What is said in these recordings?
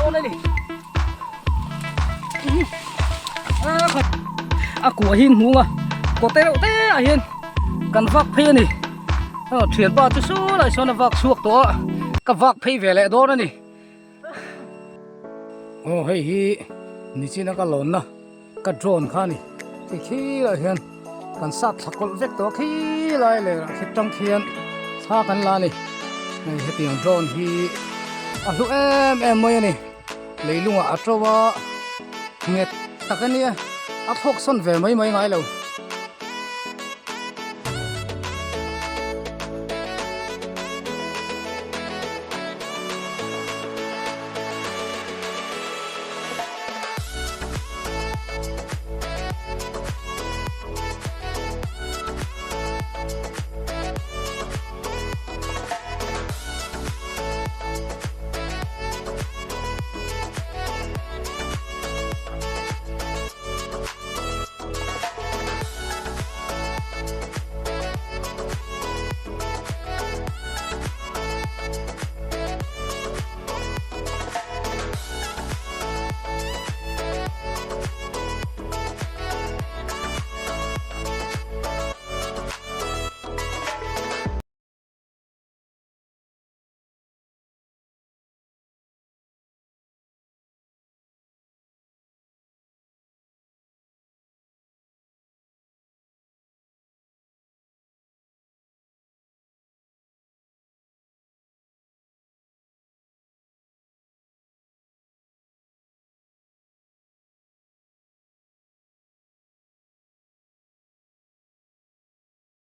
dawn a ni. A kuah hi hmung a kaw te reuh te ah hian kan vak phei a ni. Thianpa chu saw lai sawn a vak chhuak tawh a, ka vak phei ve leh dawn a ni. Aw hei hi nichina ka lawnna ka drone kha a ni ti khilaiah hian kan sat thla kawlh vek tawh a khilai lerah khi tang khian thla kan la a ni hei hetiang drone hi a hlu em em mai a ni leilungah a to a nghet tak a nia a thlawk sawn ve mai mai ngai lo.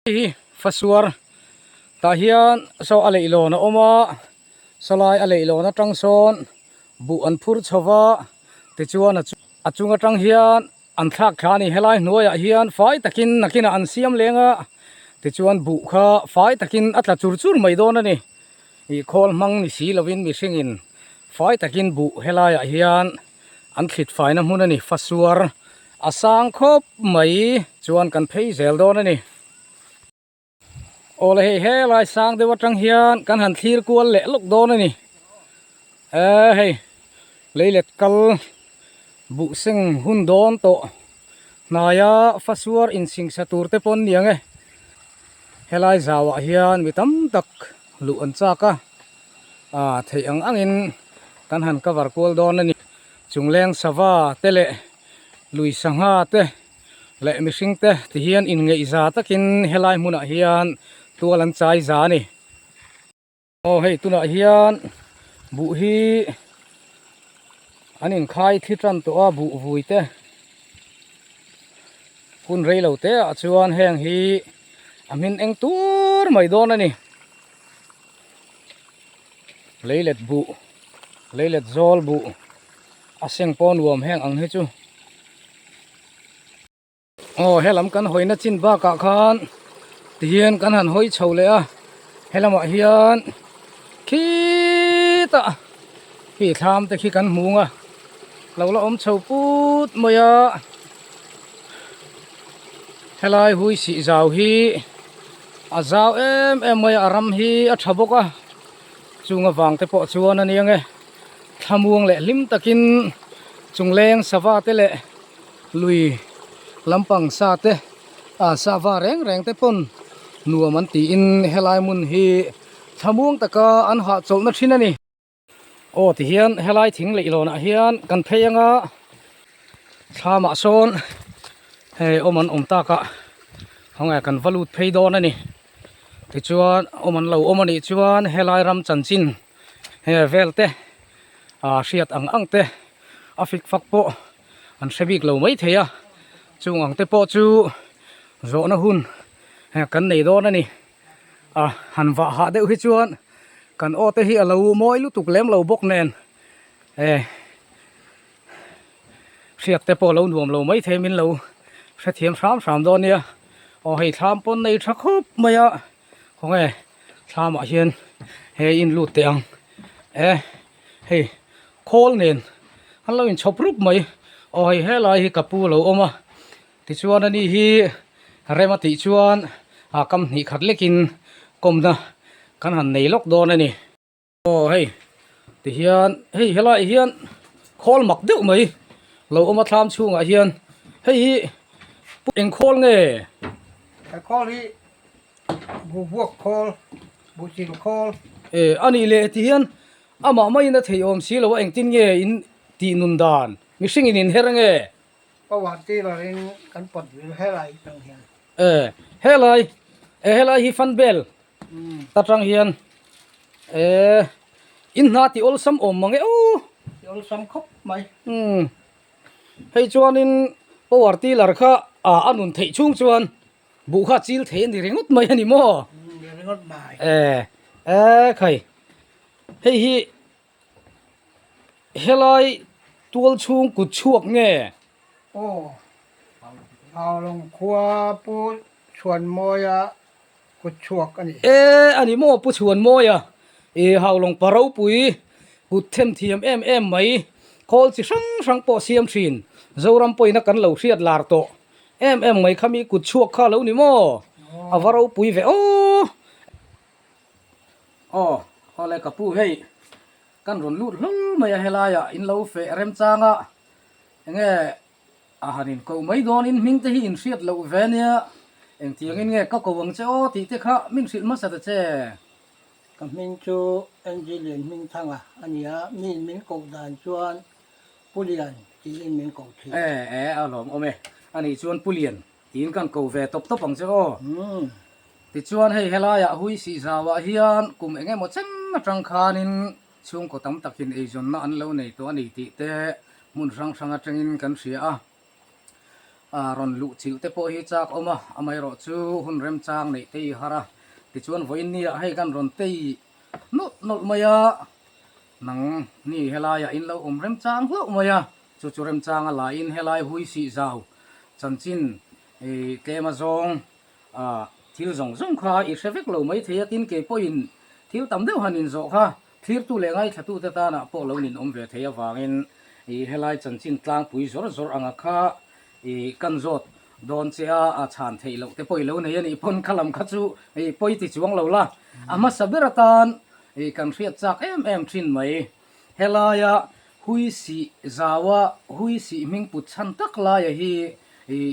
Hei hi fasuar tah hian saw a leihlawn a awm a sawlai a leihlawn atang sawn buh an phur chho va tichuan a chung atang hian an thlak thla a ni helai hnuaiah hian fai takin nakinah an siam leng a tichuan buh kha fai takin a tla chur chur mai dawn a ni ih khawl hmang ni si lovin mihringin fai takin buh helaiah hian an thlit faina hmun a ni fasuar a sang khawp mai chuan kan phei zel dawn a ni. Awle hei helai sang deuh atang hian kan han thlir kual leh lawk dawn a ni eh hei leilet kal buh seng hun dawn tawh hnaia fasuar insingsa tur te pawn ni ang e helai zauah hian mi tam tak luh an chak a ah theih ang angin kan han cover kual dawn a ni chungleng sava te leh lui sangha te. Leh mihring te ti hian inngeih za takin helai hmunah hian tual an chai za a ni. Aw hei tunah hian buh hi an inkhai thli tan tawh a buh vui te hun rei lo te ah chuan heng hi a hmin eng tur mai dawn a ni. Leilet buh leilet zawl buh a seng pawh nuam heng ang hi chu. Aw helam kan hawina chin bakah khan tihian kan han hawi chho leh a helamah hian khitah khi thlam te khi kan hmung a lo la awm chho put mai a helai hui sih zau hi a zau em em mai a a ram hi a tha bawk a chung avang te pawh chuan a nia nge. Thlamuang leh hlim takin chungleng sava te leh lui lampang sa te ah sava reng reng te pawn nuam an tiin helai hmun hi thlamuang taka an hahchawlhna thin a ni. Aw tihian helai thing leihlawnah hian kan phei anga thlamah sawn hei awm an awm takah khawnge kan va lut phei dawn a ni tichuan awm an lo awm a nih chuan helai ram chanchin. He vel te ah hriat ang ang te a fik fak pawh an hre bik lo mai thei a chung ang te pawh chu zawhna hun kan nei dawn a ni a han vah hah deuh hi chuan kan aw te hi a lo mawi lutuk lem lo bawk nen eh hriat te pawh a lo nuam lo mai thei min lo hrethiam hram hram dawn nia aw hei thlam pawn nei tha khawp mai a khawnge. Thlamah hian he in lut teh ang e hei khawl nen an lo inchhawp rup mai aw hei helai hi ka pu a lo awm a tichuan ani hi rem a tih chuan ah kam hnih khat lekin kawmna kan han nei lawk dawn a ni. Aw hei. Tihian hei helaiah hian khawl mak deuh mai lo awm a thlam chhungah hian hei hi eng khawl nge? He khawl hi buh buak khawl buh chil khawl. E a nih leh tihian amah maiin a thei awm si lo a engtin nge in tih nun dan mihring in inher nge? Power tiller in kan pawt vil helai atang hian. E helai e helai hi fan bel atang hian e in hna tih awlsam awm mang e aw. Tih awlsam khawp mai. Umm hei chuanin power tiller kha a a nun theih chhung chuan buh kha chil thei a ni ringawt mai a ni maw? Ni ringawt mai. E e khai hei hi Helai tual chhung kut chhuak nge? Aw, Haulawng khua Pu Chhuanmawia kut chhuak a ni. E, a ni maw Pu Chhuanmawia? I Haulawng pa ropui kut them thiam em em mai, khawl chi hrang hrang pawh siam thin, Zoram pawhina kan lo hriat lar tawh em em mai kha mi kut chhuak kha lo ni maw? A va ropui ve aw! Aw, awle ka pu hei kan rawn lut hlul mai a helaiah in lo feh remchang a, enge a han in koh mai dawn in hming te hi in hriat loh ve nia, engtiangin nge ka ko ang che aw tih te kha min hrilh hmasa ta che. Ka hming chu NG Lianhmingthanga a ni a, mi in min koh dan chuan Pu Lian tiin min koh thin. E e a lawm awm e, ani chuan Pu Lian Tiin kan ko ve tawp tawp ang che aw. Tichuan hei helaiah hui sih zauah hian kum eng emaw chen atang khanin chhungkaw tam takin eizawnna an lo nei tawh a ni tih te hmun hrang hrang atangin kan hria a. Rawn luh chilh te pawh hi chak awm a, amaherawh chu hun remchang neih te i har a. Tichuan vawiin niah hei kan rawn tei nawlh nawlh mai a, nang ni helaiah in lo awm remchang hlauh mai a, chu chu remchang a laiin helai hui sih zau Chanchin i tlem a zawng a thil zawng zawng kha i hre vek lo mai thei a, tin kei pawhin thil tam deuh han inzawh kha thlirtu leh ngaithlatute tanah pawh lo ninawm ve thei avangin i helai chanchin tlangpui zawr zawr anga kha i kan zawt dawn che a, a chhan theih loh te pawh i lo nei a nih pawn kha lam kha chu i pawi ti chuang lo la, a hmasa ber atan i kan hriat chak em em thin mai. Helaia Hui sih zaua hui sih hming put chhan tak laia hi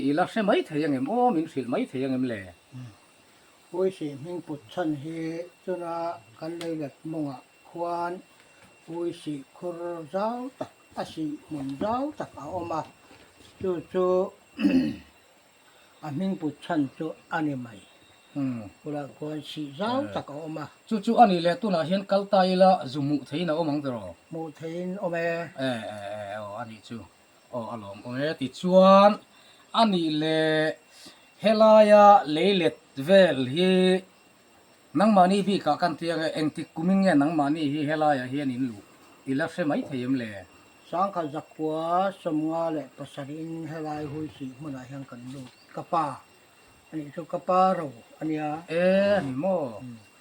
i la hre mai thei angem aw, min hrilh mai thei angem le? Hui sih hming put chhan hi chuna kan leilet mawngah khuan hui sih khur zau tak a sih hmun zau tak a awm a, chu chu A hming put chhan chu a ni mai. Bulah khuan sih zau tak a awm a. Chu chu a nih leh tunah hian kal ta ila zu hmuh theihin a awm ang tiraw? Hmuh theihin awm e. E e e aw a nih chu. Aw a lawm awm e. Tichuan a nih leh helaia leilet vel hi nangmahni bikah kan ti ang e, engtik kumin nge nangmahni hi helaiah hian in luh i la hre mai thei em le? Sangkhat zakhua 57 in helai hui sih hmunah hian kan lut. Ka pa a nih chu ka pa ro a nia. E a ni maw?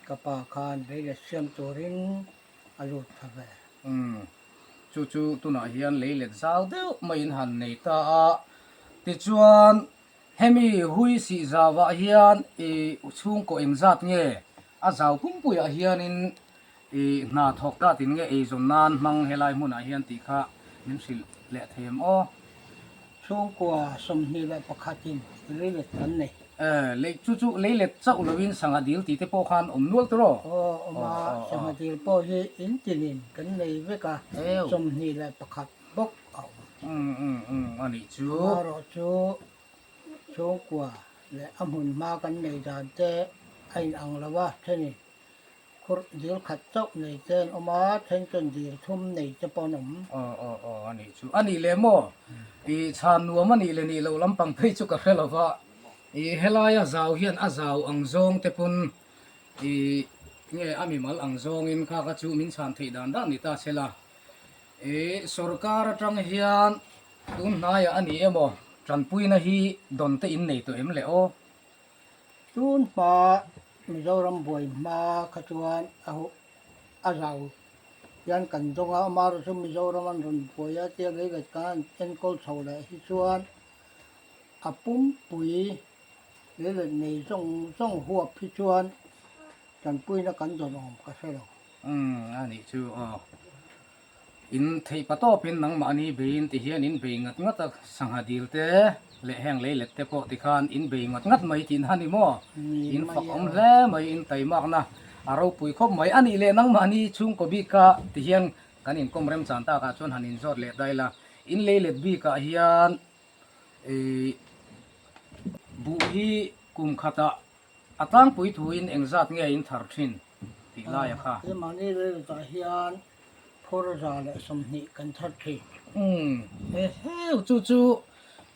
Ka pa khan leilet siam turin a lut tha ve. Umm chu chu tunah hian leilet zau deuh maiin han nei ta a. Tichuan hemi hui sih zauah hian i chhungkaw engzat nge a zau pumpuiah hianin I hna thawk ta tin nge eizawn nan hmang helai hmunah hian tih kha min hrilh leh thei em aw? Chhungkua 21 in leilet kan nei. E, lei chu chu leilet chauh lovin sangha dil tih te pawh khan awm nual tawh? Aw, awm a, sangha dil pawh hi in tinin kan nei vek a, 21 bawk a awm. Um um um, a nih chu. Amaherawhchu chhungkua leh a hmun hma kan nei dan te a inang lo a, thenin Khurh dil khat chauh nei te an awm a, then chuan dil thum nei te pawh an awm. Aw aw aw a nih chu. A nih leh maw? I chhan nuam a nih leh nih loh lampang phei chu ka hre lo va, i helaia zau hian a zau ang zawng te pawn i nge a mimal ang zawngin kha kha chu min chhan theih dan dan ni ta se la. I sorkar atang hian tun hnaiah a ni emaw tanpuina hi dawn te in nei tawh em le aw? Tun hma Mizoram buai hma kha chuan a huh a zau hian kan dawng a, amaherawhchu chu Mizoram an rawn buai a tia leilet kan han enkawl chho leh hi chuan a pumpui leilet nei zawng zawng huap hi chuan tanpuina kan dawn awm ka hre lo. Umm a nih chu aw. In theih pa tawpin nangmahni beiin ti hian in bei ngat ngat a, sangha dil te leh heng lei let te pawh tikhan in bei ngat ngat mai tih na ni maw? In fak awm hle mai, in taimakna a ropui khawp mai. A nih leh nangmahni chhungkaw bika ti hian kan inkawm remchan takah chuan han inzawt leh daih la, in lei let bikah hian ih buh hi kum khatah a tlangpui thuin engzat nge in thar thin tih laia kha. Mahni rilrutah hian Phur 120 kan thar thin. Umm he heu chu chu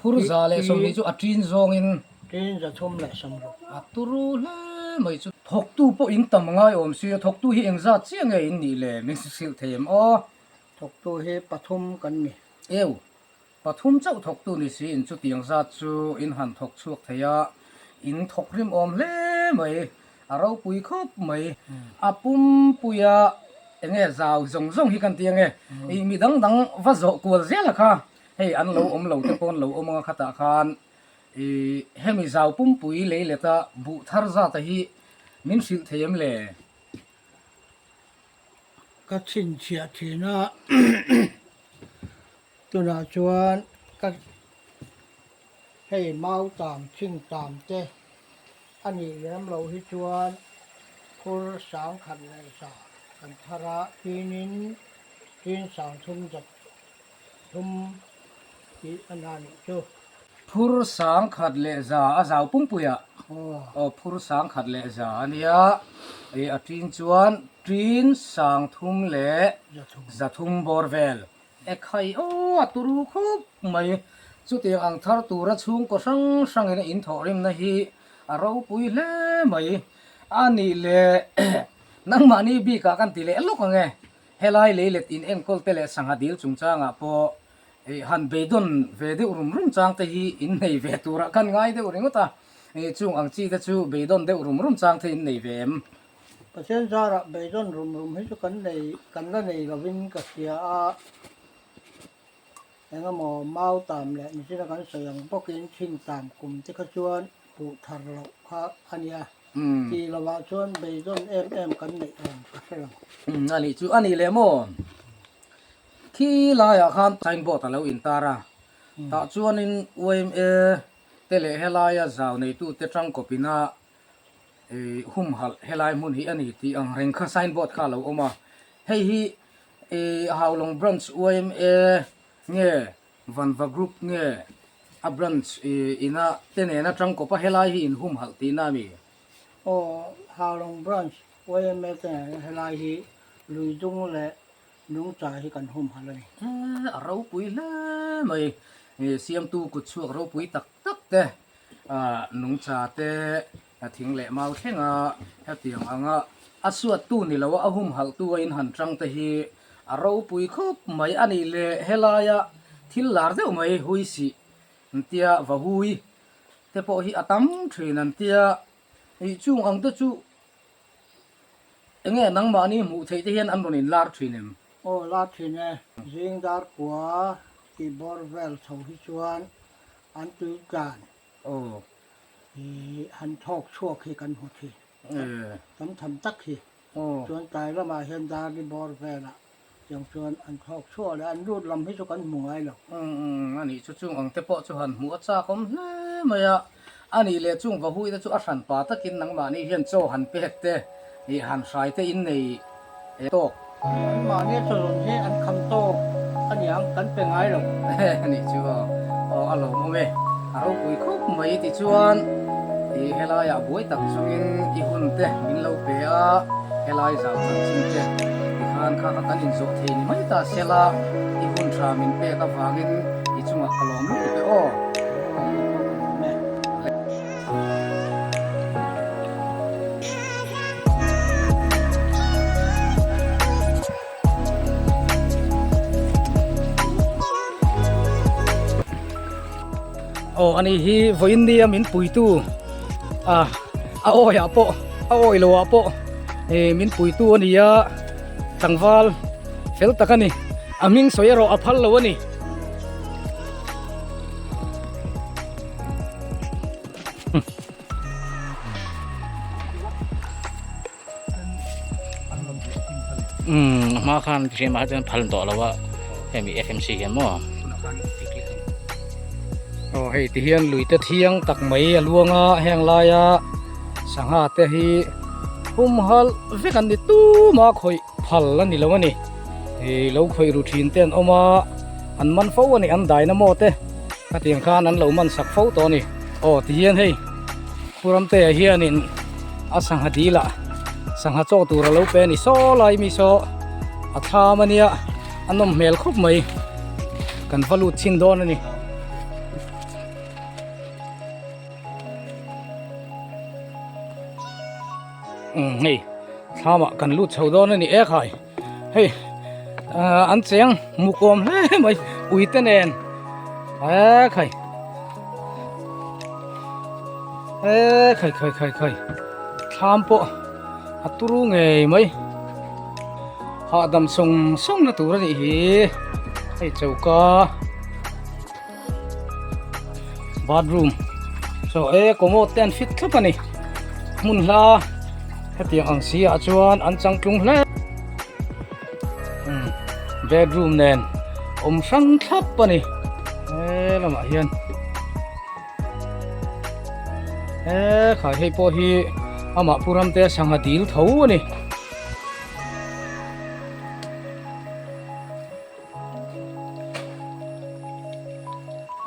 phur 120 chu a ṭin zawngin. Ṭin 360. A turu hle mai chu. Thawktu pawh in tam ngai awm si a, thawktu hi engzat chiah nge in nih le min hrilh thei em aw? Thawktu hi pathum kan ni. Eu, pathum chauh thawktu ni si in chutiang zat chu in han thawk chhuak thei a, in thawk rim awm hle mai. A ropui khawp mai. A pumpuia enge zau zawng zawng hi kan ti ange. Ih mi dang dang va zawh kual zel a kha. Hei an lo awm lo te pawn lo awm anga khatah khan ih hemi zau pumpui lei leta buh thar zata hi min hrilh thei em le? Ka chhinchhiah thin a tunah chuan ka hei mau tam thing tam te A nih lem loh hi chuan phur 10,000 leh 100 kan thar a, tinin tin 3,300 tih a na nih chu. Phur 1,100 a zau pumpuiah aw phur 1,100 a nia, ih a tin chuan tin 3,300 bawr vel. Ekhai aw a turu khawp mai. Chutiang ang thar tura chhungkaw hrang hrangin a inthawhrimna hi a ropui hle mai. A nih leh nangmahni bikah kan ti leh lawk ang e. Helai leilet in enkawl te leh sangha dil chungchangah pawh han beidawn ve deuh rum rum chang te hi in nei ve turah kan ngai deuh ringawt a. Chung ang chi te chu beidawn deuh rum rum chang te in nei ve em? Pathian zarah beidawn rum rum hi chu kan nei kan la nei lovin ka hria a, engemaw mau tam leh nichina kan sawi ang bawkin thing tam kum te kha chuan puh thar loh kha a nia, tih lovah chuan beidawn em em kan neih awm ka hre lo. A nih chu a nih leh maw? Khi laiah khan signboard a lo intar a, tah chuanin yma te leh helaia zau neitute tangkawpina ih humhalh helai hmun hi a ni tih ang reng kha signboard kha a lo awm a, hei hi ih Haulawng branch yma nge Vanva group nge a branch ih ina te nen atang kawp a helai hi in humhalh tihna a mi? Aw Haulawng branch yma te nen helai hi lui dung leh nungcha hi kan humhalh a ni. A ropui hle mai, siamtu kutchhuak ropui tak tak te. Nungcha te thing leh mau thlenga hetiang anga a suattu ni loa a humhalhtu a inhan tang te hi a ropui khawp mai a nih leh helaia thil lar deuh mai hui sih an tia va hui te pawh hi a tam thin an tia ih chung ang te chu enge nangmahni hmuh theih te hian an rawn inlar thin em? Aw lar thin e, zing dar kua tih bawr vel chho hi chuan An tui tlan hi han thawk chhuak hi kan hmu thin. Tam tham tak hi. Chuan tlai lamah hian Darli bawr velah tiang chuan an thawk chhuak leh an lut lam hi chu kan hmu ngai lo. A nih chu chung ang te pawh chu han hmuh a chak awm hle mai a. A nih leh chung vahui te chu a hran pa takin nangmahni hian chaw han pek te ih han hrai te in nei tawk. Anmahni a chawlhawn hi an kham tawk a niang kan pe ngai lo. A nih chu aw, aw a lawmawm e, a ropui khawp mai tichuan ih helaiah buai tak chungin i hun te min lo pe a, helai zau chanchin te tikhan kha kha kan inzawh thei ni mai ta sela i hun tha min pek avangin i chungah ka lawm lutuk e aw. Aw ani hi vawiin nia min puitu a a awi ah pawh a awi lo ah pawh ih min puitu a ni a tlangval fel tak a ni a hming sawi erawh a phal lo a ni. Umm. hma khan hriam ah chuan phal tawh lo a hemi FMC hian maw. Aw hei ti hian lui te thiang tak mai a luang a heng laia sangha te hi humhalh vek an ni tuma khawih phal a ni lo a ni ih lo khawih ru thin te an awm a an man fo a ni an daina maw te khatiang khan an lo man sak fo tawh a ni aw ti hian hei. Pu Ramtea hianin a sangha dilah sangha chaw tur a lo pe a ni saw lai mi saw a thlam a nia a nawm hmel khawp mai kan va lut chhin dawn a ni. Umm hei thlamah kan lut chho dawn a ni e khai hei ah an cheng mukawm hle mai uite nen e khai e khai khai khai khai thlam pawh a turu ngei mai hahdam sawng sawng na tur a nih hi hei choka bathroom chaw e commode te an fit thlap a ni hmun hla hetiang ang si ah chuan an changtlung hle umm bedroom nen awm hrang thlap a ni he lamah hian he khai hei pawh hi amah pu Ramtea sangha dil tho a ni.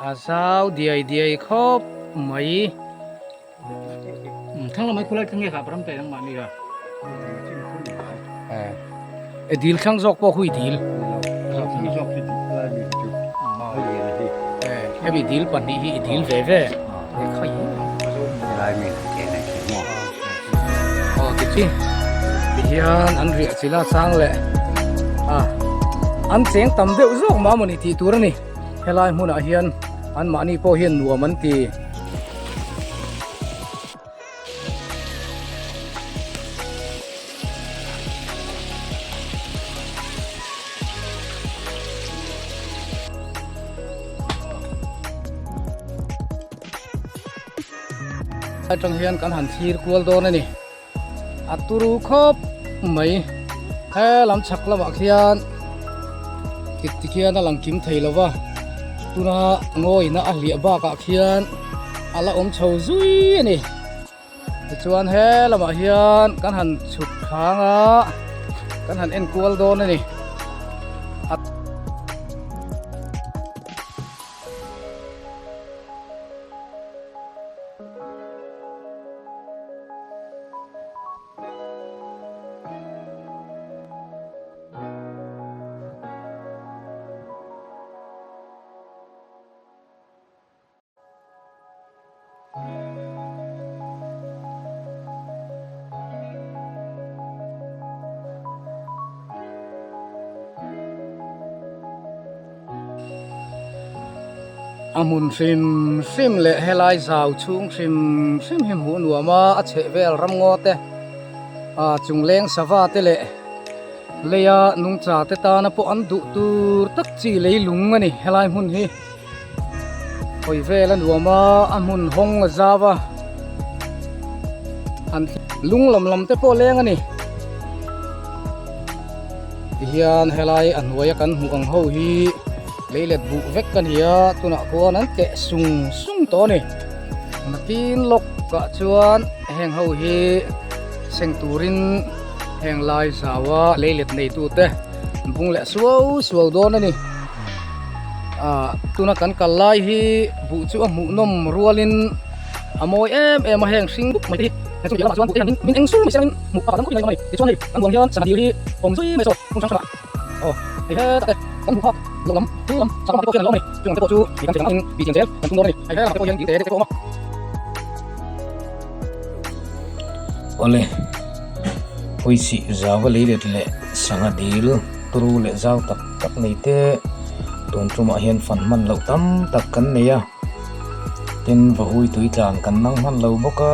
A zau diai diai khawp mai. Thlang lamah khulai thlang nge kha ram te ang mahni kha. E dil thlang zawk pawh hui dil. Hemi dil pahnih hi i dil ve ve. Aw ti tihian an riah chila chang leh a an cheng tam deuh zawk mah mawni tih tur a ni helai hmunah hian an mahni pawh hian nuam an ti. Atang hian kan han thlir kual dawn a ni a turu khawp mai he lam chhak lamah khian ti tikhian a lang kim thei lo va tuna ngawina a hliah bakah khian a la awm chho zui a ni tichuan he lamah hian kan han chhuk thlang a kan han en kual dawn a ni. A hmun hrim hrim leh helai zau chhung hrim hrim hi hmuh nuam a a chheh vel ramngaw te ah chungleng sava te leh leia nungcha te tana pawh an duh tur tak chi leilung a ni helai hmun hi hawi vel a nuam a a hmun hawng a zau a an lung lam lam te pawh leng a ni. Tihian helai a hnuaia kan hmuh ang ho hi leilet buh vek a ni a tunah khuan an keh sung sung tawh a ni nakin lawk ah chuan heng ho hi seng turin heng lai zaua leilet neitu te an bung leh suau suau dawn a ni ah tuna kan kal lai hi buh chu a hmuh nawm rualin a mawi em em a heng hring buk mai te hi he chu lamah chuan buh te hian min eng sur mai se angin hmuh a dang khawp in a ni tichuan hei kan buang hian sangha dil hi awm zui mai saw hmun hrang hrangah aw hei hetah te kan hmuh phak loh lam thil lam chak lamah te pawh hian an lo awm a ni chung ang te pawh chu mi kan thei ang angin bih chian zel kan tum dawn a ni hei helamah te pawh hian dil te te pawh a awm a. Awle Huisih zau a leilet leh sangha dil turu leh zau tak tak nei te tun tumah hian fan hman loh tam tak kan nei a. Tin vahui tui tlan kan nang hman lo bawk a,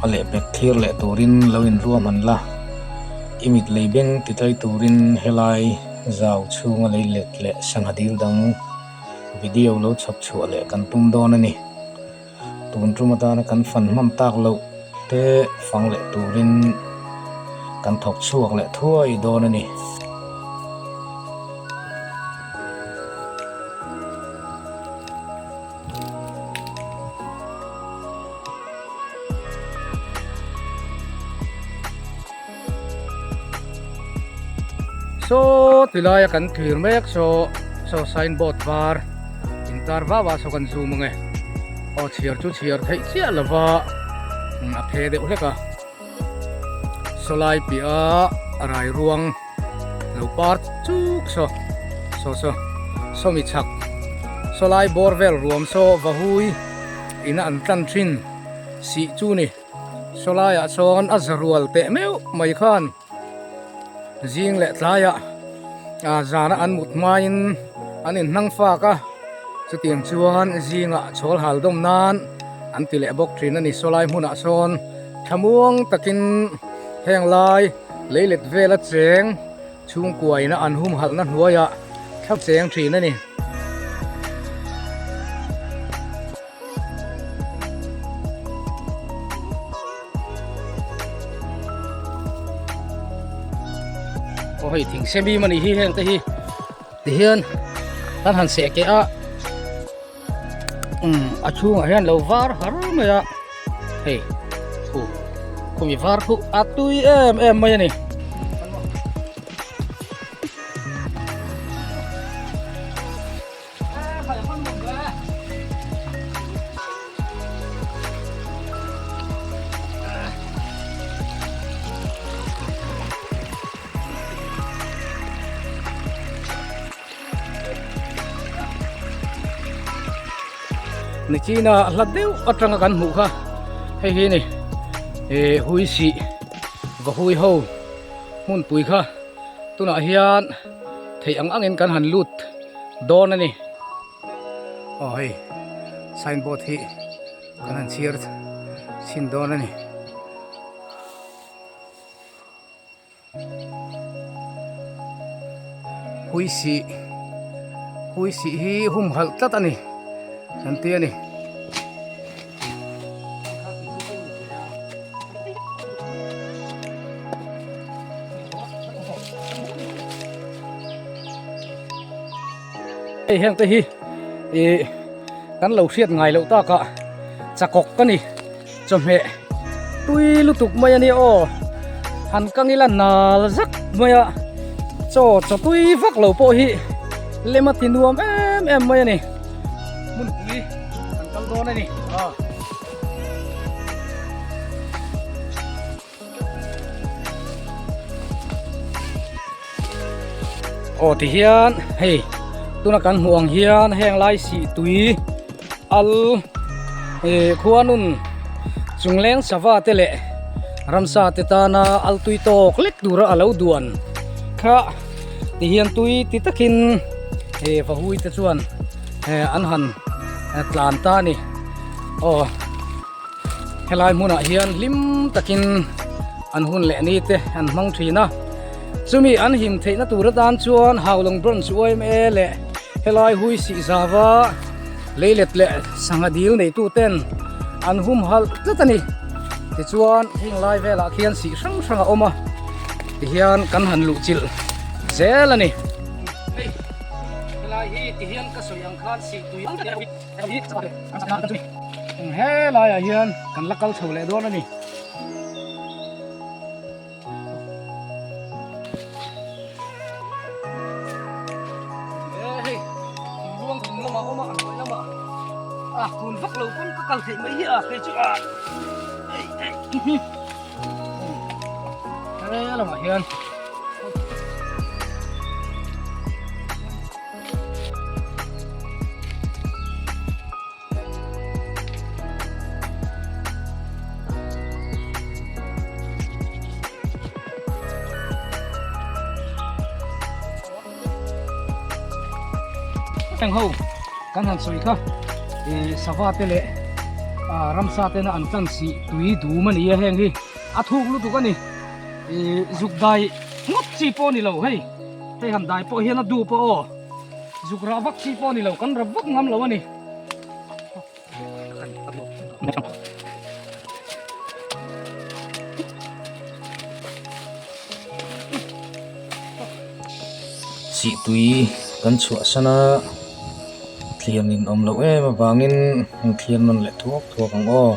a lehpek thlir leh turin lo inruahman la, i mit lei beng ti tlai turin helai zau chhunga lei let leh sangha dil dang video lo chhawp chhuah leh kan tum dawn a ni. Tun tum atana kan fan hman tak loh te fang leh turin. kan thawk chhuak leh thuai dawn a ni. Saw tilaia kan thlir mek saw saw signboard var intar vau ah saw kan zoom ange aw chhiar chu chhiar theih chiah lova a phe deuh hlek a saw lai piah a rai ruang lo par chuk saw saw saw sawmi chhak saw lai bawr vel ruam saw vahui ina an tlan thin sih chu ni. Saw laiah chuan a za rual teh meuh mai khan zing leh tlaiah ah zana an mut hmain an inhnang fak a chutiang chuan zingah chhawl hal dawm nan an ti leh bawk thin a ni saw lai hmunah sawn thlamuang takin heng lai leilet vela cheng chhungkuaina an humhalhna hnuaiah thla cheng thin a ni. Aw hei thing semi mani hi heng te hi tihian kan han seh keh a umm a chhungah hian lo var har mai a hei khu khumi var khu a tui em em mai a ni. Nichina hla deuh atanga kan hmuh kha hei hi ni eh hui sih va hui ho hmunpui kha tunah hian theih ang angin kan han lut dawn a ni aw hei signboard hi kan han chhiar chhin dawn a ni. Hui sih hui sih hi humhalh tlat a ni an ti a ni. Hei heng te hi ih kan lo hriat ngai loh takah chakawk ka ni chawhmeh tui lutuk mai a nia aw han kang ila nal zak mai a chaw chaw tui vak lo pawh hi lem a ti nuam em em mai a ni hmunpui kan kal dawn a ni aw. Aw ti hian hei tuna kan hmuh ang hian heng lai sih tui al eh khuanun chungleng sava te leh ramsa te tana al tui tawk lek tura a lo duan kha ti hian tui ti takin eh vahui te chuan eh an han tlan ta a ni aw. Helai hmunah hian hlim takin an hun leh ni te an hmang thin a, chumi an him theihna tur atan chuan Haulawng Branch yma leh helai hui sih zava leilet leh sangha dil neitu ten an humhalh tlat a ni. Tichuan heng lai velah khian sih hrang hrang a awm a, tihian kan han luh chilh zel a ni. Hei helai hi tihian ka sawi ang khan sih tui Helai ah hian kan la kal chho leh dawn a ni. Hei luang thum lamah awm a a hnuai lamah a kun vak lo pawn ka kal theih mai hi a kei chu a he lamah hian. Heng ho kan han sawi kha ih sava te leh ah ramsa tena an tlan sih tui dum a ni a heng hi a thuk lutuk a ni ih zuk dai ngawt chi pawh a ni lo hei. Hei han dai pawh hian a dup a aw zuk rah vak chi pawh a ni lo kan rap vak ngam lo a ni. Sih tui kan chhuahsan a, thlir nin awm loh em avangin thlir nawn leh thuak thuak ang aw.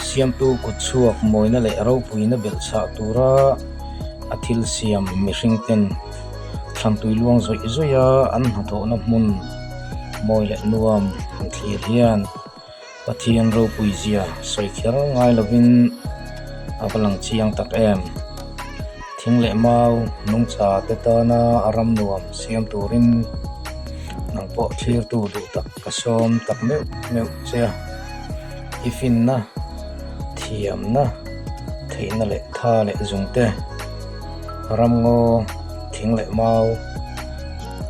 Siamtu kut chhuak mawina leh ropuina belh chhah tura a thil siam mihring ten thlan tui luang zawih zawih a an hnathawhna hmun mawi leh nuam han thlir hian Pathian ropui zia sawi kher ngai lovin a va lang chiang tak em. Thing leh mau nungcha te tana a ram nuam siam turin nang pawh thlirtu duh tak ka sawm tak meuh meuh che a. I finna, thiamna, theihna leh tha leh zung te, ramngaw, thing leh mau,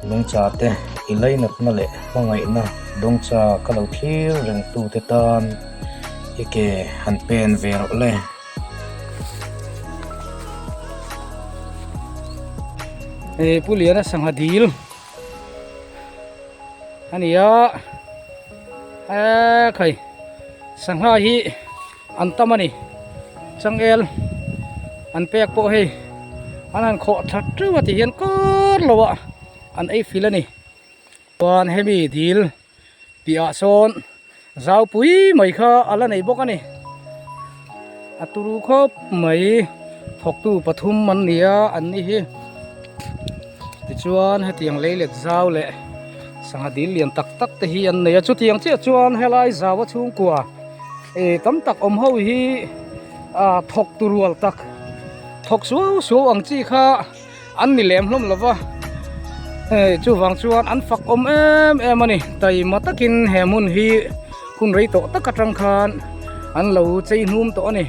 nungcha te i lainatna leh hmangaihna Dawngcha ka lo thlir reng tu te tan i ke han pen ve rawh le. Hei Pu Liana sangha dil a ni a, eee khai sangha hi an tam a ni, changel an pek pawh hei an han khawh thla teuh a ti hian kar lo ah an ei fil a ni. Chuan hemi dil piahah sawn zau pui mai kha a la nei bawk a ni. A turu khawp mai thawktu pathum an ni a an ni hi. Tichuan hetiang leilet zau leh sangha dil lian tak tak te hi an nei a chutiang chiah chuan helai zau a chhungkua ih tam tak awm ho hi ah thawk tu rual tak thawk suau suau ang chi kha. An ni lem hlawm lo va, hei chuvang chuan an fak awm em em a ni. Taima takin he hmun hi hun rei tawh tak atang khan an lo chei hnum tawh a ni.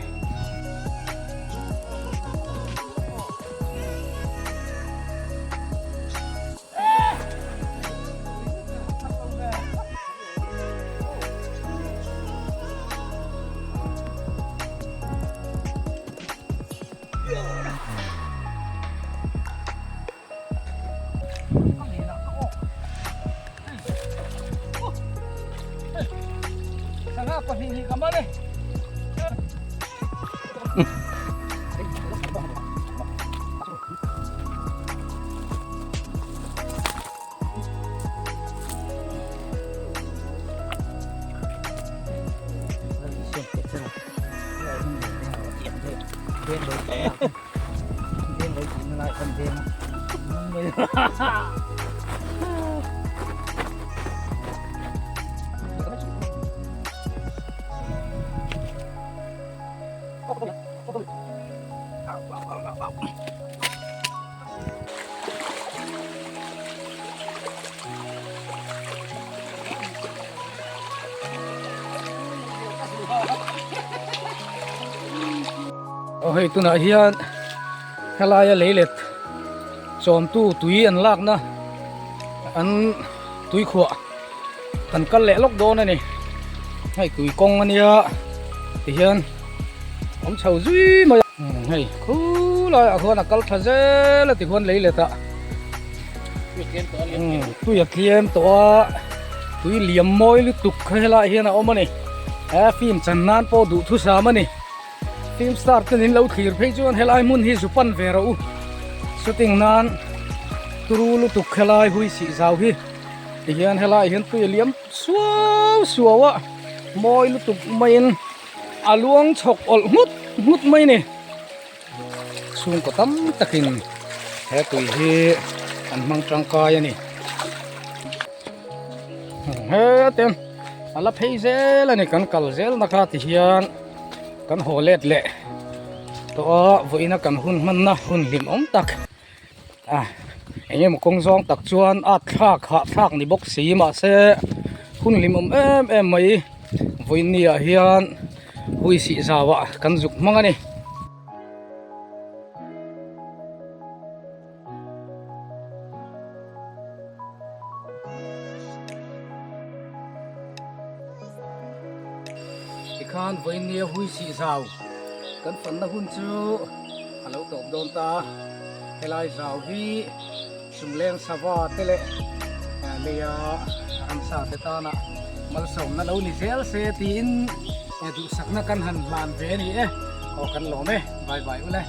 Aw hei tunah hian helaia leilet chawmtu tui an lakna an tui khuah kan kal leh lawk dawn a ni hei tui kawng a nia tihian awm chho zui mai a hei khulaiah khuan a kal tha zel a tikhuan leilet ah tui a tlem tawh a tui liam mawi lutuk kha helaiah hian a awm a ni he film chan nan pawh duhthusam a ni film star ten in lo thlir phei chuan helai hmun hi zu pan ve rawh u shooting nan turu lutuk helai hui sih zau hi tihian helaiah hian tui a liam suau suau a mawi lutuk maiin a luang chhawk awlh nghut nghut mai a ni. Chhungkaw tam takin he tui hi an hmang tangkai a ni. Hete a la phei zel a ni kan kal zel na kha ti hian kan haw let leh tawh a vawiina kan hun hmanna hun hlim awm tak a eng emaw kawng zawng tak chuan at thlak hah thlak ni bawk si mahse hun hlim awm em em mai vawiin ni ah hian hui sih zau ah kan zuk hmang a ni. Tikhan vawiin ni a hui sih zau kan fanna hun chu a lo tawp dawn ta a, helai zau hi chungleng sava te leh leia ramsa te tana malsawmna lo ni zel se tiin duhsakna kan han hlan ve a ni e, aw kan lawm e, bye bye ule.